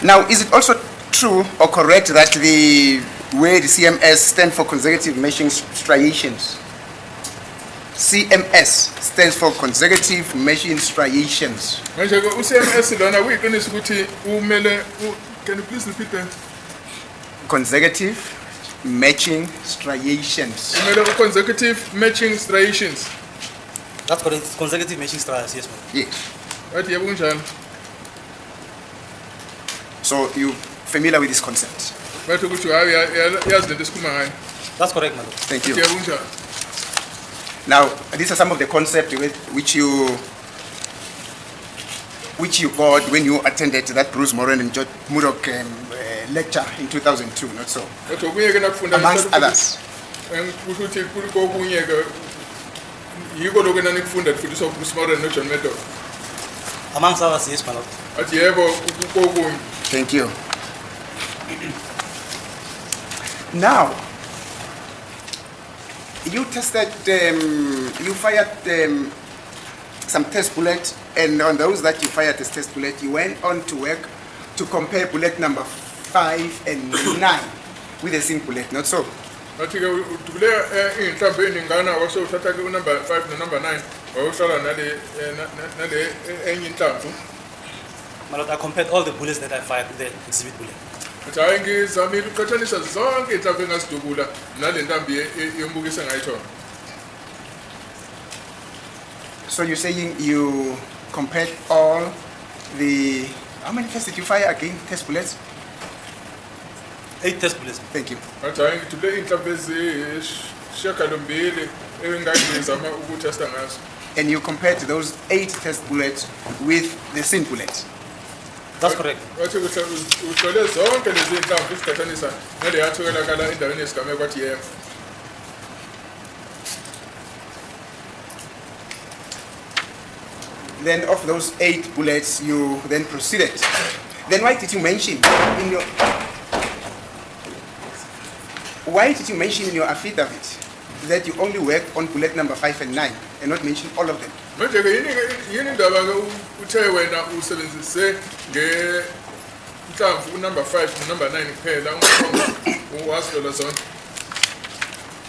Now, is it also true or correct that the word CMS stands for consecutive matching striations? CMS stands for consecutive matching striations. Manje uCMS lona kuyiqiniso ukuthi umele can you please repeat that? Consecutive matching striations. Umele consecutive matching striations. That's correct. It's consecutive matching striations, yes, ma'am. Yes. Wathi yebo kunjalo. So you familiar with this concept? Bathi ukuthi hayi yazi lento esikhuluma ngayo. That's correct, madam. Thank you. Yebo kunjalo. Now, these are some of the concepts which you got when you attended that Bruce Moran and George Murdoch lecture in 2002, not so? Wathi ukuyeke nakufunda Amongst others. ukuthi kuliko kunyeke yiko lokho enanikufunda kufundiswa uBruce Moran noJohn Murdoch. Amongst others, yes, madam. Wathi yebo kokunye. Thank you. Now, you tested, you fired some test bullets, and on those that you fired as test bullet, you went on to work to compare bullet number 5 and 9 with the same bullet, not so? Wathi ke utule inhlamvu eningana wase uthatha ke number 5 no number 9 wawuhlala nale enye inhlamvu. Madam, I compared all the bullets that I fired with the exhibit bullet. Wathi hayi ngizamile uqhathanisa zonke inhlamvu engazidubula nale ntambi yombukisa ngayithona. So you're saying you compared all the, how many tests did you fire again, test bullets? 8 test bullets. Thank you. Wathi hayi ngithule inhlamvu ezishiyagalombili engangizama ukutesta ngazo. And you compared those 8 test bullets with the same bullet. That's correct. Wathi uhlole zonke lezi inhlamvu isiqhathanisa nale yatholakala endaweni yesigameko wathi yebo. Then of those 8 bullets, you then proceeded. Then why did you mention in your affidavit that you only work on bullet number 5 and 9 and not mention all of them? Manje ke yini indaba ke uthe wena usebenzise ngenhlamvu number 5 no number 9 kuphela uwazihlola zonke.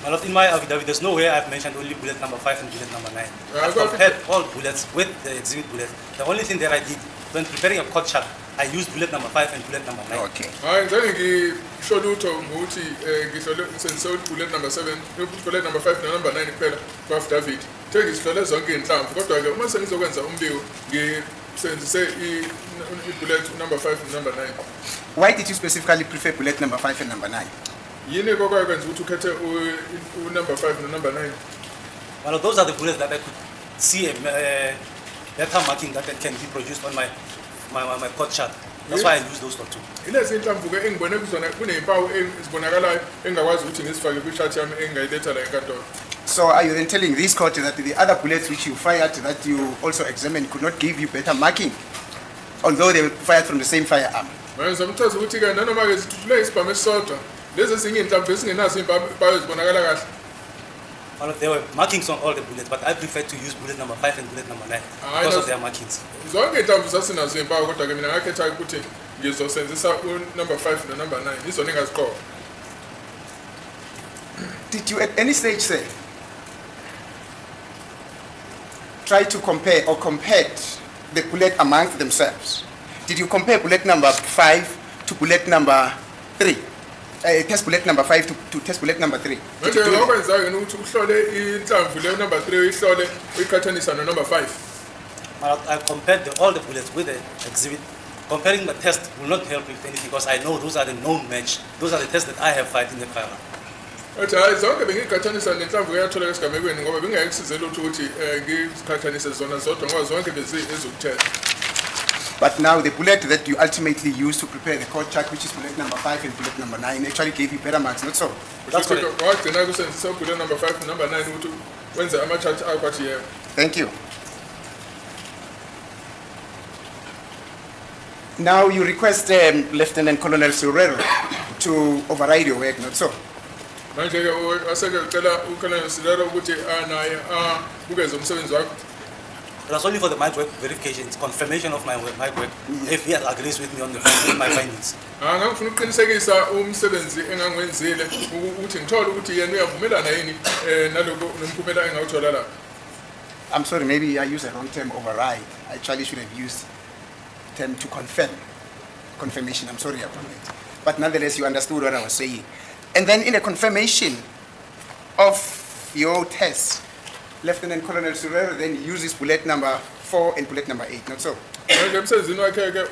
Madam, in my affidavit, there's no way I've mentioned only bullet number 5 and bullet number 9. Yeah, I've compared all bullets with the exhibit bullet. The only thing that I did when preparing a court chart, I used bullet number 5 and bullet number 9. Okay. Hayi ngizange ngisho lutho ngokuthi ngihlole ngisebenzise bullet number 7 bullet number 5 no number 9 kuphela ku affidavit. Ngithe ngihlole zonke inhlamvu kodwa ke uma sengizokwenza umbiko ngisebenzise bullet number 5 no number 9. Why did you specifically prefer bullet number 5 and number 9? Yini kokwenza ukuthi ukhethe number 5 no number 9? Well, those are the bullets that I could see a letter marking that can be produced on my court chart. That's why I use those for two. Ilezi inhlamvu ke engibone kuzona kunezimpawu ezibonakalayo engakwazi ukuthi ngisifake kwi-chart yami engayiletha la enkantolo. So are you then telling this court that the other bullets which you fired that you also examined could not give you better marking, although they were fired from the same firearm? Manje ngizomchaza ukuthi ke nanoma ke zithuthule isibhamu esisodwa lezi ezinye inhlamvu ezingenazo izimpawu ezibonakala kahle. Well, there were markings on all the bullets, but I prefer to use bullet number 5 and bullet number 9 because of their markings. Zonke inhlamvu zasinazo izimpawu kodwa ke mina ngakhetha ukuthi ngizosebenzisa number 5 no number 9 izona engaziqoka. Did you at any stage say, try to compare or compared the bullet amongst themselves? Did you compare bullet number 5 to bullet number 3? Test bullet number 5 to test bullet number 3. Manje ngokwenzayo yena ukuthi uhlole inhlamvu le number 3 uyihlole uyiqhathanisa no number 5. Well, I compared all the bullets with the exhibit. Comparing the test will not help with anything because I know those are the known match. Those are the tests that I have fired in the firearm. Wathi hayi zonke bengiqhathanisa nenhlamvu eyathola esigamekweni ngoba bengayekuzizela ukuthi ngiziqhathanise zona zodwa ngoba zonke bezizokuthetha. But now the bullet that you ultimately used to prepare the court chart, which is bullet number 5 and bullet number 9, actually gave you better marks, not so? That's correct. Wagcina kusebenzisa bullet number 5 no number 9 ukuthi wenze ama-chart akho athi yebo. Thank you. Now you request Lieutenant Colonel Surero to override your work, not so? Manje ke waseke ucela uColonel Silero ukuthi naye ubeze umsebenzi wakho. was only for the mic work verification. It's confirmation of my work, mic work. If he agrees with me on my findings. Ngangifuna ukuqinisekisa umsebenzi engangwenzile ukuthi ngithole ukuthi yena uyavumelana yini naloko nomphumela engawuthola la. I'm sorry, maybe I used the wrong term, override. I actually should have used term to confirm. Confirmation, I'm sorry about it. But nonetheless, you understood what I was saying. And then in a confirmation of your test, Lieutenant Colonel Surero then uses bullet number 4 and bullet number 8, not so? Ngemsebenzini wakhe ke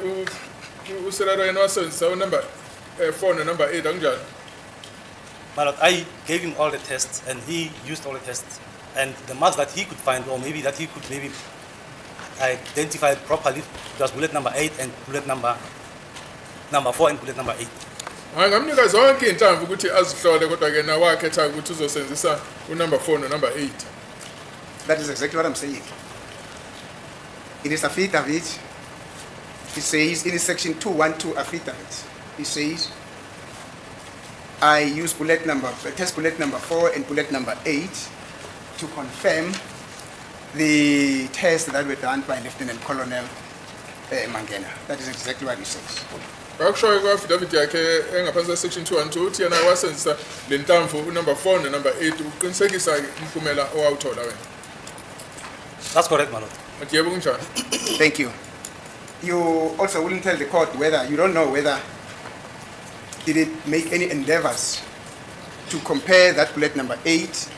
uSerero yena wasebenzisa number 4 no number 8 angjani. But I gave him all the tests, and he used all the tests. And the marks that he could find, or maybe that he could maybe identify properly, it was bullet number 8 and bullet number 4 and bullet number 8. Ngamnika zonke inhlamvu ukuthi azihlole kodwa ke nawe wakhetha ukuthi uzosebenzisa number 4 no number 8. That is exactly what I'm saying. In his affidavit, he says, in his section 212 affidavit, he says, I use test bullet number 4 and bullet number 8 to confirm the tests that were done by Lieutenant Colonel Mngena. That is exactly what he says. Bakushoyo kwa-affidavit yakhe engaphansi section 212 uthi yena wasebenzisa le nhlamvu number 4 no number 8 uqinisekisa umphumela owawuthola wena. That's correct, my lord. Yebo kunjani? Thank you. You also wouldn't tell the court whether, you don't know whether did it make any endeavors to compare that bullet number 8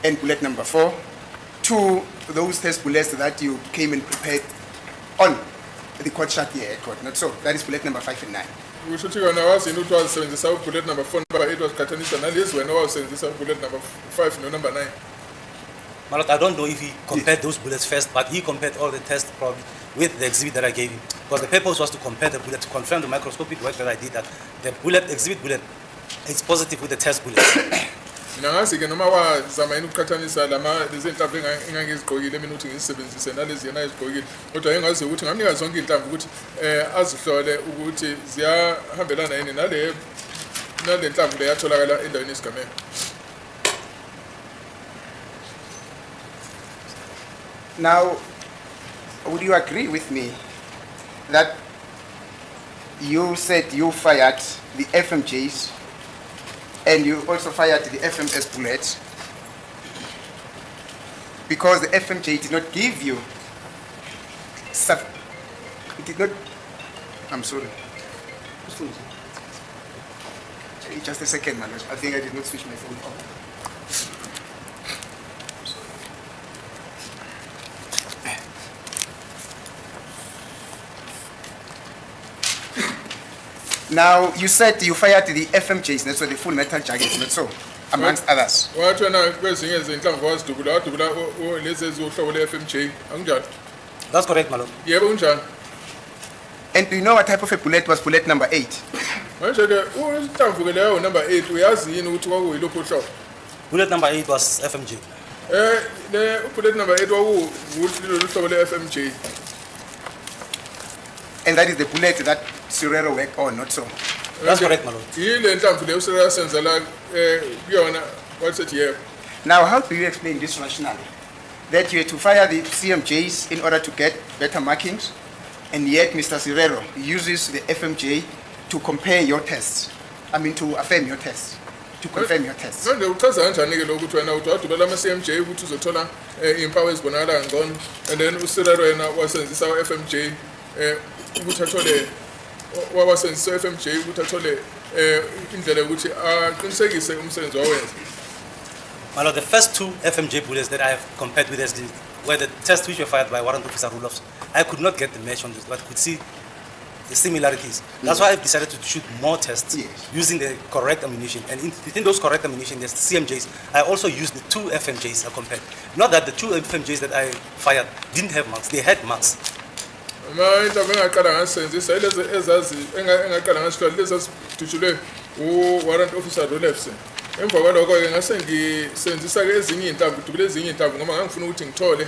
and bullet number 4 to those test bullets that you came and prepared on the court shot here at court, not so. That is bullet number 5 and 9. Kusho ukuthi yona wazini ukuthi wazisebenzisa bullet number 4 number 8 wasiqhathanisa nalezi wena wawusebenzisa bullet number 5 no number 9. My lord, I don't know if he compared those bullets first, but he compared all the tests probably with the exhibit that I gave him. Because the purpose was to compare the bullet, to confirm the microscopic work that I did, that the exhibit bullet is positive with the test bullet. Mina ngazi ke noma wazama yini ukuqhathanisa lezi inhlamvu engangizigqokile mina ukuthi ngizisebenzise nalezi yena ezigqokile kodwa engazi ukuthi ngamnika zonke inhlamvu ukuthi azihlole ukuthi ziyahambelana yini nale nhlamvu le yatholakala endaweni yesigameko. Now, would you agree with me that you said you fired the FMJs and you also fired the FMS bullets because the FMJ did not give you it did not, I'm sorry. Just a second, man. I think I did not switch my phone off. Now, you said you fired the FMJs, that's so the full metal jackets, not so, amongst others. Wathi wena kwezinye izinhlamvu wazidubula lezi eziwuhlobo le-FMJ anginjani? That's correct, my lord. Yebo kunjani? And do you know what type of a bullet was bullet number 8? Manje ke inhlamvu ke leyo number 8 uyazi yini ukuthi kwakuyiluphi uhlobo? Bullet number 8 was FMJ. Le bullet number 8 kwakuwuthi lolu hlobo le-FMJ. And that is the bullet that Surero worked on, not so. That's correct, my lord. Yile nhlamvu le uSerero senzela kuyona wathi yebo. Now, how do you explain this rationale? That you had to fire the CMJs in order to get better markings, and yet Mr. Surero uses the FMJ to compare your tests. I mean, to affirm your tests, to confirm your tests. Manje uchaza kanjani ke lokho ukuthi wena uthi wadubela ama-CMJ ukuthi uzothola impawu ezibonakala ngcono, and then uSerero yena wasebenzisa u-FMJ ukuthi athole wawasebenzisa u-FMJ ukuthi athole indlela yokuthi aqinisekise umsebenzi wawenza. My lord, the first two FMJ bullets that I have compared with SD were the tests which were fired by Warrant Officer Rudolphs. I could not get the match on this, but could see the similarities. That's why I decided to shoot more tests using the correct ammunition. And within those correct ammunition, there's CMJs. I also used the two FMJs I compared. Not that the two FMJs that I fired didn't have marks, they had marks. Into engaqala ngasebenzisa ilezi ezazi engaqala ngasihlola lezi ezidutshulwe u-Warrant Officer Rudolphs. Emva kwalokho-ke ngase ngisebenzisa-ke ezinye iy'nhlamvu dubule ezinye iy'nhlamvu ngoba ngangifuna ukuthi ngithole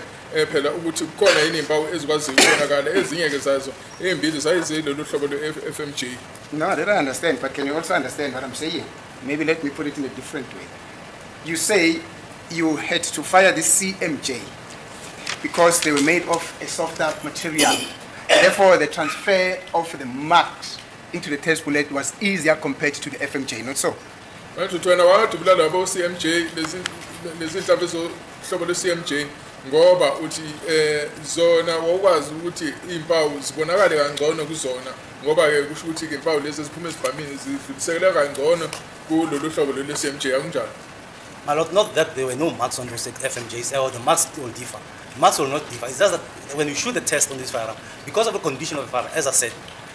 phela ukuthi kukhona yini iy'mpawu ezikwaziyo ukubonakala ezinye-ke zazo ey'mbili zayizilolu hlobo lwe-FMJ. No, I don't understand, but can you also understand what I'm saying? Maybe let me put it in a different way. You say you had to fire the CMJ because they were made of a softer material. Therefore, the transfer of the marks into the test bullet was easier compared to the FMJ, not so? manje uthwena wadubulala labo CMJ lezinhlamvu ezohlobo le-CMJ ngoba uthi zona wawukwazi ukuthi impawu zibonakale kangcono kuzona ngoba ke kusho ukuthi ke impawu lezi eziphuma ezibhamini zidlulisekela kangcono kulolu hlobo le-CMJ akunjalo. My lord, not that there were no marks on those FMJs, or the marks will differ. Marks will not differ. It's just that when you shoot the test on this firearm, because of the condition of the firearm, as I said,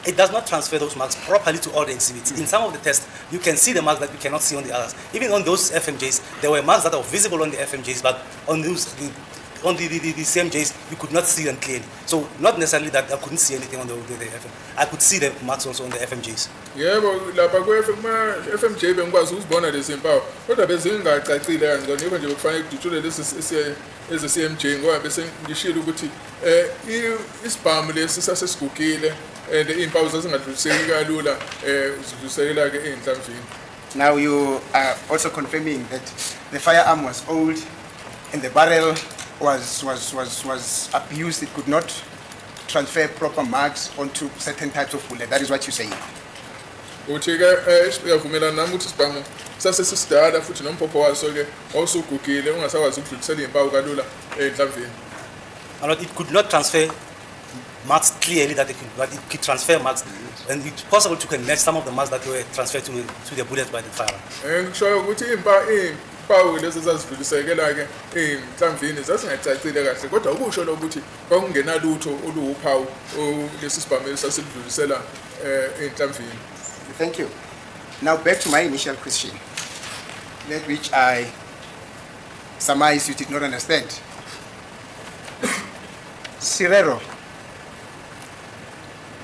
it does not transfer those marks properly to all the exhibits. In some of the tests, you can see the marks that you cannot see on the others. Even on those FMJs, there were marks that were visible on the FMJs, but on those, on the CMJs, you could not see them clearly. So not necessarily that I couldn't see anything on the FM. I could see the marks also on the FMJs. Yebo lapha ku-FMJ bengikwazi ukuzibona lezi mpawu kodwa bezingacacile kangcono yiko nje bekufanele kudutshulela eze-CMJ ngoba bese ngishilo ukuthi isibhamu lesi sasesigugile and impawu zazingadluliseki kalula zidlulisekela-ke ey'nhlamvini. Now you are also confirming that the firearm was old and the barrel was abused. It could not transfer proper marks onto certain types of bullet. That is what you're saying. Uthi-ke uyavumelana nami ukuthi isibhamu sasesisidala futhi nomphopho waso-ke wawusugugile ungasakwazi ukudlulisela iy'mpawu kalula ey'nhlamvini. And it could not transfer marks clearly but it could transfer marks, and it's possible to match some of the marks that were transferred to the bullet by the firearm. Ngishoyo ukuthi iy'mpawu lezi ezazidlulisekela-ke ey'nhlamvini zazingacacile kahle kodwa ukusho lo ukuthi kwakungenalutho oluwuphawu lesi sibhamu esasilidlulisela ey'nhlamvini. Thank you. Now back to my initial question, that which I surmise you did not understand. Sirero,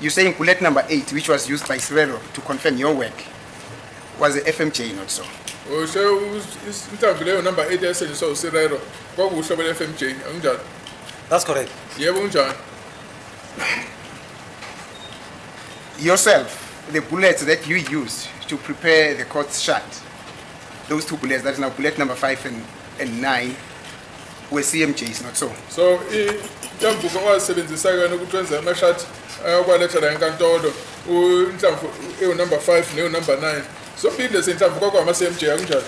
you're saying bullet number 8, which was used by Sirero to confirm your work, was the FMJ, not so? Inhlamvu leyo number 8 esetshenziswa uSirero kwakuwuhlobo le-FMJ akunjalo? That's correct. Yebo kunjani? Yourself, the bullets that you used to prepare the court shot, those two bullets, that is now bullet number 5 and 9, were CMJs, not so? So inhlamvu owazisebenzisa kona ukuthi wenze amashot ayokwaletha la enkantolo inhlamvu number 5 number 9 zombili lezi inhlamvu kwakwama-CMJ akunjalo?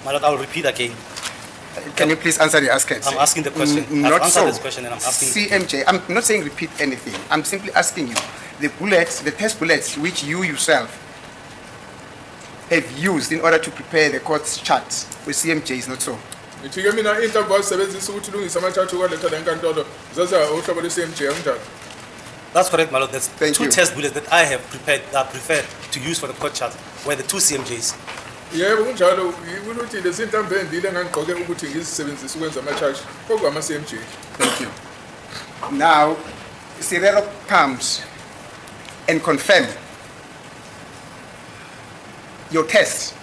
My lord, I will repeat again. Can you please answer the ask? I'm asking the question. Not I've answered so. this question and I'm asking. CMJ, I'm not saying repeat anything. I'm simply asking you, the bullets, the test bullets which you yourself have used in order to prepare the court's charts with CMJs, not so? Ngithi-ke mina inhlamvu wazisebenzisa ukuthi ulungise ama-charge okwaletha la enkantolo uhlobo le-CMJ akunjalo? That's correct, my lord. There's Thank two you. test bullets that I have prepared to use for the court chart were the two CMJs. Yebo kunjalo ukuthi lezi nhlamvu endile engangigqoke ukuthi ngizisebenzise ukwenza ama-charge kwakwama-CMJ. Thank you. Now, Sirero comes and confirm your tests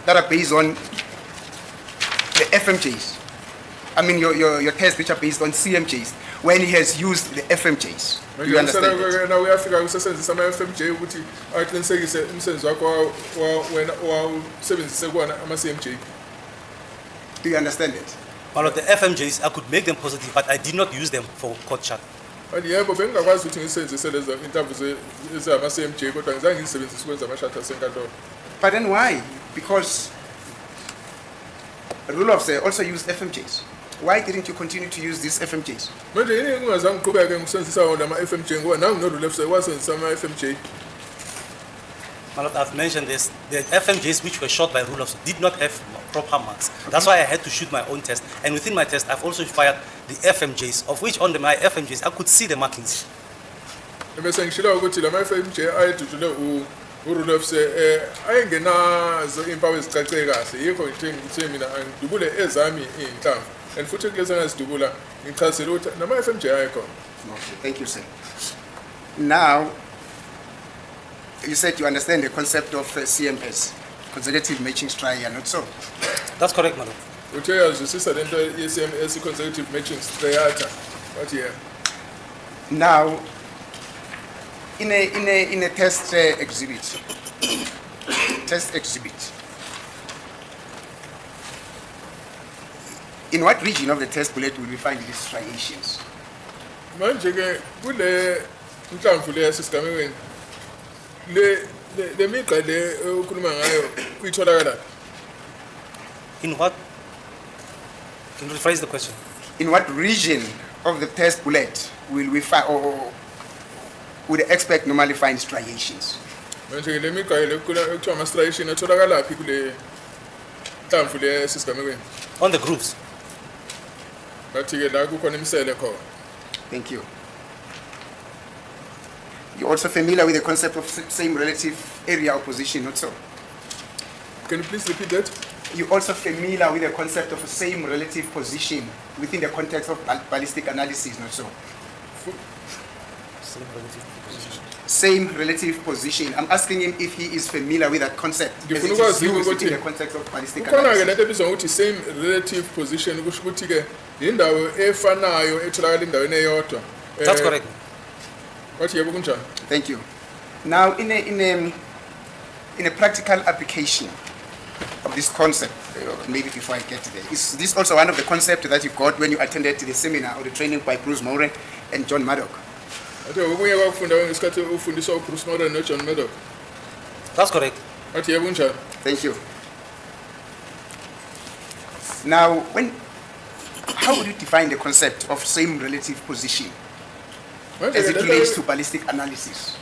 that are based on the FMJs. I mean your tests which are based on CMJs when he has used the FMJs. Do you understand that? Na uyafika usebenzisa ama-FMJ ukuthi aqinisekise umsebenzi wakho wena wawusebenzise kuwona ama-CMJ. Do you understand it? My lord, the FMJs, I could make them positive, but I did not use them for court chart. Yebo bengingakwazi ukuthi ngisebenzise lezo inhlamvu ezama-CMJ kodwa ngizange ngizisebenzise ukwenza ama-shot asenkantolo. But then why? Because Rulofs also used FMJs. Why didn't you continue to use these FMJs? Manje yini ngingazange ngiqhubeke ngisebenzisa wona ama-FMJ ngoba nangu noRulofs wasebenzisa ama-FMJ. My lord, I've mentioned this. The FMJs which were shot by Rulofs did not have proper marks. That's why I had to shoot my own test. And within my test, I've also fired the FMJs, of which on my FMJs, I could see the markings. Bese ngishilo ukuthi la ma-FMJ ayedutshule uRulofs ayengenazo impawu ezicacile kahle yikho ngithe mina angidubule ezami iy'nhlamvu and futhi kulezi engazidubula ngichazile ukuthi nama-FMJ ayekhona. Okay, thank you, sir. Now, you said you understand the concept of CMS, consecutive matching trial, not so? That's correct, my lord. Uthe uyazwisisa lento ye-CMS consecutive matching strata but yeah. Now, in a test exhibit, In what region of the test bullet will we find these striations? Manje ke kule inhlamvu le yasesigamekweni le migqa le ukhuluma ngayo uyitholakala. In what? Can you rephrase the question? In what region of the test bullet will we find, or would the expert normally find striations? Manje ke le migqa le kuthiwa ama striation atholakala phi kule inhlamvu le yasesigamekweni? On the grooves. Bathi ke la kukhona imisele khona. Thank you. You're also familiar with the concept of same relative area or position, not so? Can you please repeat that? You're also familiar with the concept of same relative position within the context of ballistic analysis, not so? Same relative position. Same relative position. I'm asking him if he is familiar with that concept as it Ngifuna is ukwazi used ukuthi in the context of ballistic kukhona ke analysis. lento ebizwa ngokuthi same relative position kusho ukuthi ke indawo efanayo etholakala endaweni eyodwa. That's correct. Wathi yebo kunjani? Thank you. Now, in a practical application of this concept, maybe before I get there, is this also one of the concepts that you got when you attended the seminar or the training by Bruce Moore and John Maddock? Wathi okunye kwakufunda ngesikhathi ufundiswa uBruce Moore noJohn Maddock. That's correct. Wathi yebo kunjani? Thank you. Now, how would you define the concept of same relative position Manje as ke it lento relates to ballistic analysis?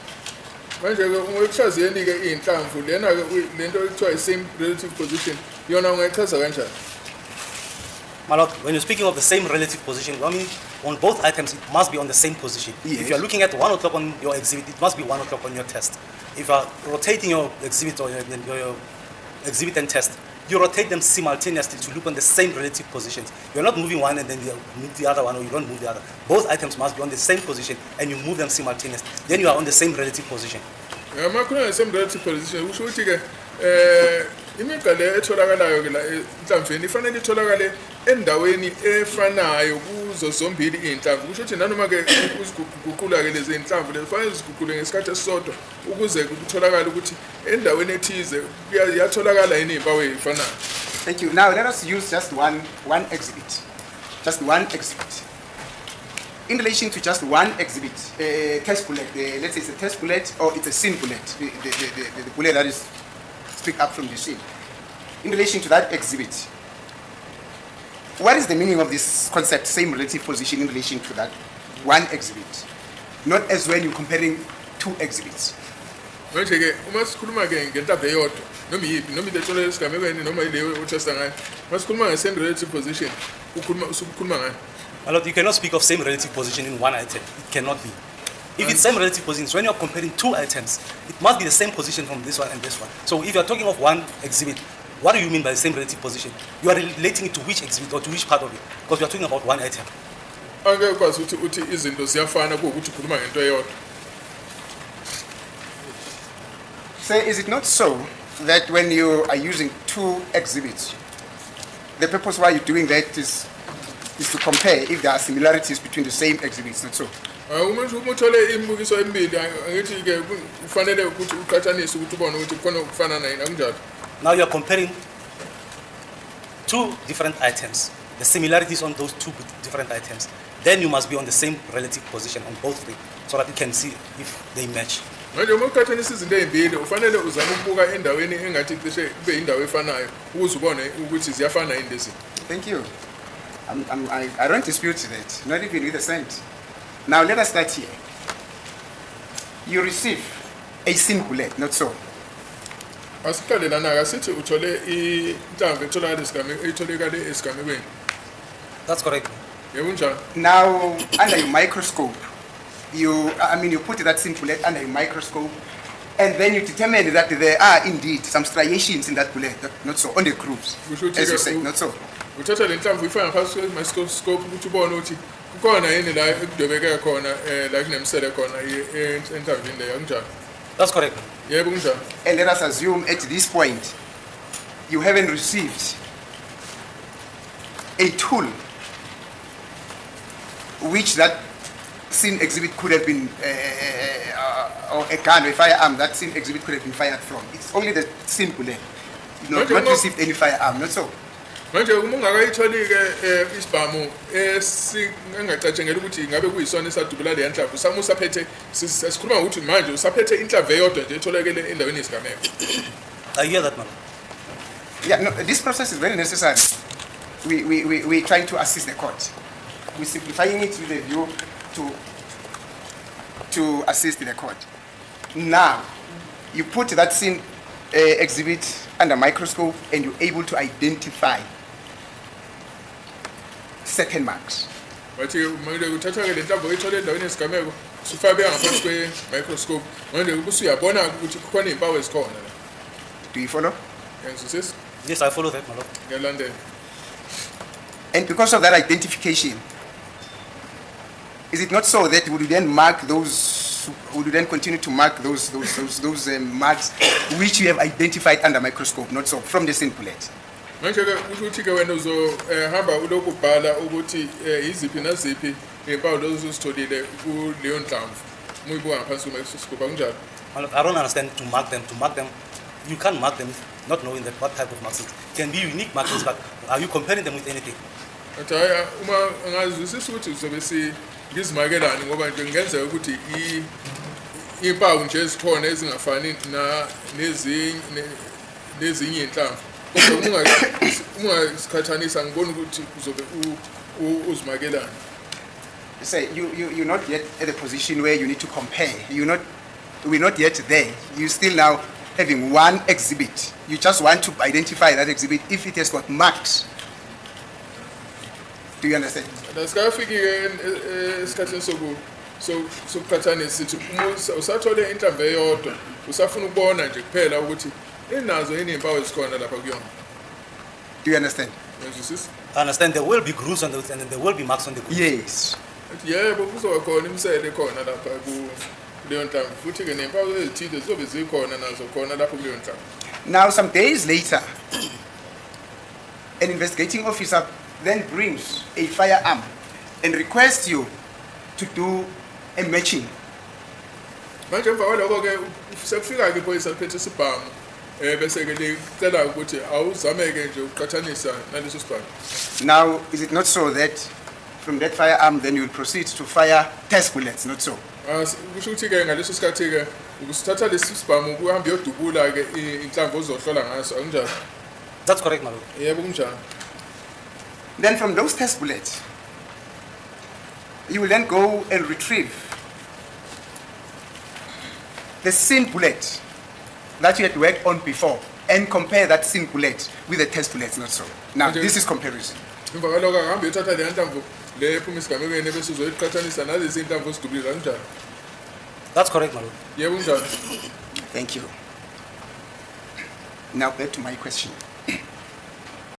manje ke ungayichazeni ke inhlamvu lena ke lento ekuthiwa same relative position yona ungayichaza kanjani? My lord, when you're speaking of the same relative position, I mean, on both items, it must be on the same position. Yes. If you're looking at 1 o'clock on your exhibit, it must be 1 o'clock on your test. If you're rotating your exhibit or your exhibit and test, you rotate them simultaneously to look on the same relative positions. You're not moving one and then you move the other one, or you don't move the other. Both items must be on the same position and you move them simultaneously. Then you are on the same relative position. Makhona same relative position kusho ukuthi ke imigqa le etholakalayo ke la enhlamveni ifanele itholakale endaweni efanayo kuzo zombili inhlamvu. Kusho ukuthi nanoma ke uziguqula ke lezi inhlamvu lezi fanele ziguqule ngesikhathi esisodwa ukuze kutholakale ukuthi endaweni ethize yatholakala yini impawu ezifanayo. Thank you. Now, let us use just one exhibit. Just one exhibit. In relation to just one exhibit, test bullet, let's say it's a test bullet or it's a scene bullet, the bullet that is picked up from the scene. In relation to that exhibit, what is the meaning of this concept, same relative position in relation to that one exhibit? Not as when you're comparing two exhibits. Manje ke uma sikhuluma ke ngentambo eyodwa noma yiphi noma into etholakala esigamekweni noma ileyo otesta ngayo masikhuluma nge-same relative position usukhuluma ngayo. My lord, you cannot speak of same relative position in one item. It cannot be. If it's same relative position, when you're comparing two items, it must be the same position from this one and this one. So if you're talking of one exhibit, what do you mean by the same relative position? You are relating it to which exhibit or to which part of it? Because we are talking about one item. Angeke ukwazi ukuthi izinto ziyafana kuwukuthi ukhuluma ngento eyodwa. Say, is it not so that when you are using two exhibits, the purpose why you're doing that is to compare if there are similarities between the same exhibits, not so? Uma uthole imibukiso emibili angithi ke kufanele ukuthi uqhathanise ukuthi ubone ukuthi khona ukufana nani akunjalo. Now you are comparing two different items, the similarities on those two different items. Then you must be on the same relative position on both three, so that you can see if they match. Manje uma uqhathanisa izinto ezimbili ufanele uzame ukubuka endaweni engathi cishe kube indawo efanayo ukuze ubone ukuthi ziyafana yini lezi. Thank you. I don't dispute that, not even with a cent. Now let us start here. You receive a scene bullet, not so? Asiqale lana ke sithi uthole intambo etholakala esigamekweni. That's correct. Yebo njalo. Now, under your microscope, you put that scene bullet under your microscope, and then you determine that there are indeed some striations in that bullet, not so, on the grooves, as you say, not so? Uthatha le ntambo ifaka phakathi kwe-microscope ukuthi ubone ukuthi kukhona yini la ekudobeke khona la kunemisele khona entambini leyo akunjalo. That's correct. Yebo kunjalo. And let us assume at this point, you haven't received a tool which that scene exhibit could have been, or a gun or a firearm that scene exhibit could have been fired from. It's only the scene bullet. You've not received any firearm, not so? Manje uma ungakayitholi ke isibhamu engacatshengela ukuthi ngabe kuyisona esadubula le nhlamvu samu usaphethe sikhuluma ukuthi manje usaphethe inhlamvu eyodwa nje etholakele endaweni yesigameko. I hear that, man. Yeah, no, this process is very necessary. We're trying to assist the court. We're simplifying it with a view to assist the court. Now, you put that scene exhibit under microscope and you're able to identify certain marks. Bathi manje uthatha ke le nhlamvu oyithole endaweni yesigameko sifake ngaphansi kwe microscope manje ubusuyabona ukuthi kukhona izimpawu ezikhona la. Do you follow? Ngizwisisa? Yes, I follow that, my lord. Ngiyalandela. And because of that identification, is it not so that would you then mark those, would you then continue to mark those marks which you have identified under microscope, not so, from the scene bullet? Manje ke ukuthi ke wena uzohamba ulokhu ubhala ukuthi iziphi naziphi izimpawu lezo uzitholile kuleyo nhlamvu. Muyibuka ngaphansi kwe-microscope kunjalo. My lord, I don't understand to mark them. To mark them, you can't mark them not knowing that what type of marks it can be unique markings, but are you comparing them with anything? Athi haya uma ngazwisisa ukuthi uzobe ngizimakelani ngoba nje ngenzeka ukuthi impawu nje ezikhona ezingafani nezinye inhlamvu. Kodwa ungasikhathanisa ngibona ukuthi uzobe uzimakelani. You say you're not yet at the position where you need to compare. We're not yet there. You're still now having one exhibit. You just want to identify that exhibit if it has got marks. Do you understand? Asikafiki esikhathini sokuqhathanisa sithi usathole inhlamvu eyodwa usafuna ukubona nje kuphela ukuthi inazo yini izimpawu ezikhona lapha kuyona. Do you understand? Ngizwisisa? I understand there will be grooves on those and then there will be marks on the grooves. Yes. Yebo kuzoba khona imsele khona lapha kuleyo nhlamvu futhi ke nezimpawu ezithile zizobe zikhona nazo khona lapha kuleyo nhlamvu. Now, some days later, an investigating officer then brings a firearm and requests you to do a matching. Manje emva kwaloko ke sekufika ke iphoyisa liphethe isibhamu bese ke licela ukuthi awuzameke nje uqhathanisa naleso sibhamu. Now, is it not so that from that firearm then you will proceed to fire test bullets, not so? Kusho ukuthi ke ngaleso sikhathi ke ukusithatha lesi sibhamu kuhamba yodubula ke inhlamvu ozohlola ngaso akunjalo. That's correct, my lord. Yebo kunjalo. Then from those test bullets, you will then go and retrieve the scene bullet that you had worked on before and compare that scene bullet with the test bullets, not so. Now, this is comparison. Emva kwaloko ahamba yothatha le nhlamvu le ephuma isigamekweni bese uzoyiqhathanisa nalezi inhlamvu ozidubulile kanjalo. That's correct, my lord. Yebo kunjalo. Thank you. Now back to my question.